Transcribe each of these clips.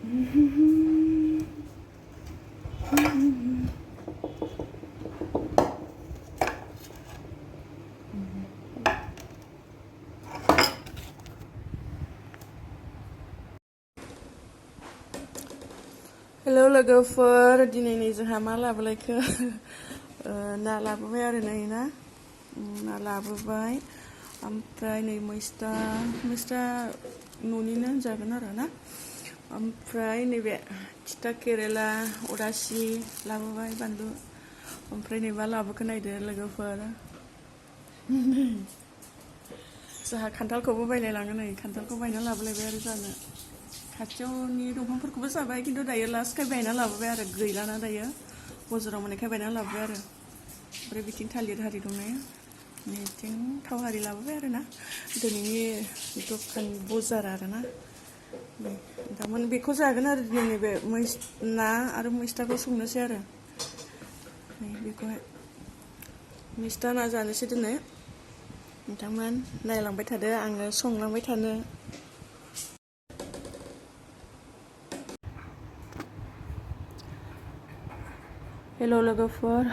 Hello लोगोफोर दिनैनि जोंहा मा लाबोलायखो ना लाबोबाय आरो नै ना ना लाबोबाय ओमफ्राय नै मैस्था न'निनो जागोन आरो ना ओमफ्राय नैबे थिथा केरेला उदासि लाबोबाय बानलु ओमफ्राय नै मा लाबोखो नायदो लोगोफोर जोंहा खान्थालखौबो बायलाय लाङो नै खान्थालखौ बायना लाबोलायबाय आरो जानो खाथियावनि दंफांफोरखौबो जाबाय खिन्थु दायो लास्टखाय बायना लाबोबाय आरो गैलाना दायो बजाराव मोननायखाय बायना लाबोबाय आरो ओमफ्राय बिथिं थालिर हारि दङ बिथिं थाव हारि लाबोबाय आरो ना दिनैनि दखान बजार आरो ना थारमाने बेखौ जागोन आरो दिनै बे ना आरो मैस्थाखौ संनोसै आरो बेखौहाय मैस्था ना जानोसै दिनै नोंथांमोन नायलांबाय थादो आङो संलांबाय थानो हेल' लोगोफोर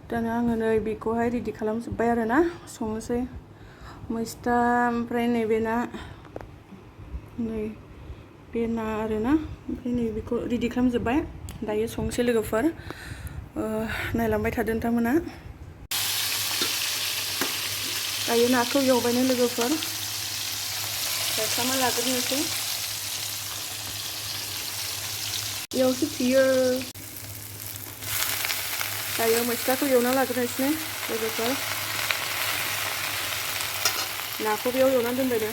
दाना आङो नै बेखौहाय रेडि खालामजोब्बाय आरो ना संनोसै मैस्था ओमफ्राय नैबे ना नै बे ना आरो ना ओमफ्राय नै बेखौ रेडि खालामजोब्बाय दायो संनोसै लोगोफोर नायलांबाय थादो नोंथांमोना दायो नाखौ एवबायनो लोगोफोर एवफ्रामना लाग्रोनोसै एवसो फियो दायो मैस्थाखौ एवना लाग्रोनोसै लोगोफोर नाखौ बेयाव एवना दोनबायनो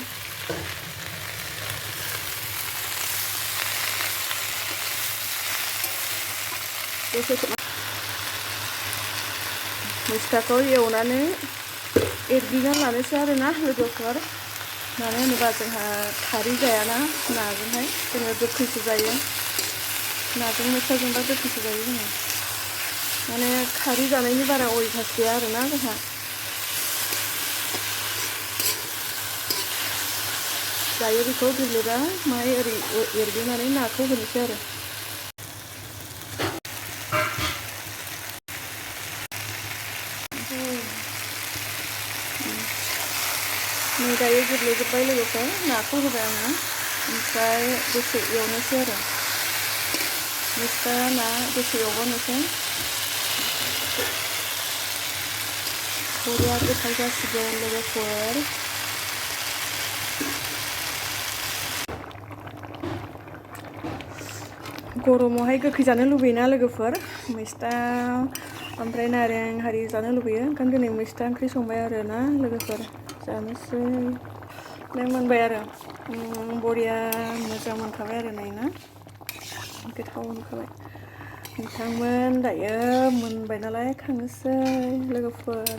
मैस्थाखौ एवनानै एरग्लिना लानोसै आरो ना लोगोफोर मानो होनोबा जोंहा खारै जायाना नाजोंहाय जोङो गोखैसो जायो नाजों मैथाजोंबा गोखैसो जायो जोङो माने खारै जानायनि बारा अयभास गैया आरो ना जोंहा दायो बेखौ गेब्लेबा माहाय ओरै एरग्लिनानै नाखौ होनोसै आरो नै दायो गेब्लेजोब्बाय लोगोफोर नाखौ होबाय आङो ओमफ्राय दसे एवनोसै आरो मैस्था ना दसे एवबावनोसै बरिया गोथाव जासिगोन लोगोफोर गरमावहाय गोखै जानो लुबैयोना लोगोफोर मैस्था ओमफ्राय नारें हारि जानो लुबैयो ओंखायनो दिनै मैस्था ओंख्रि संबाय आरो ना लोगोफोर जानोसै मोनबाय आरो बरिया मोजां मोनखाबाय आरो नै ना गोथाव मोनखाबाय नोंथांमोन दायो मोनबाय नालाय खांनोसै लोगोफोर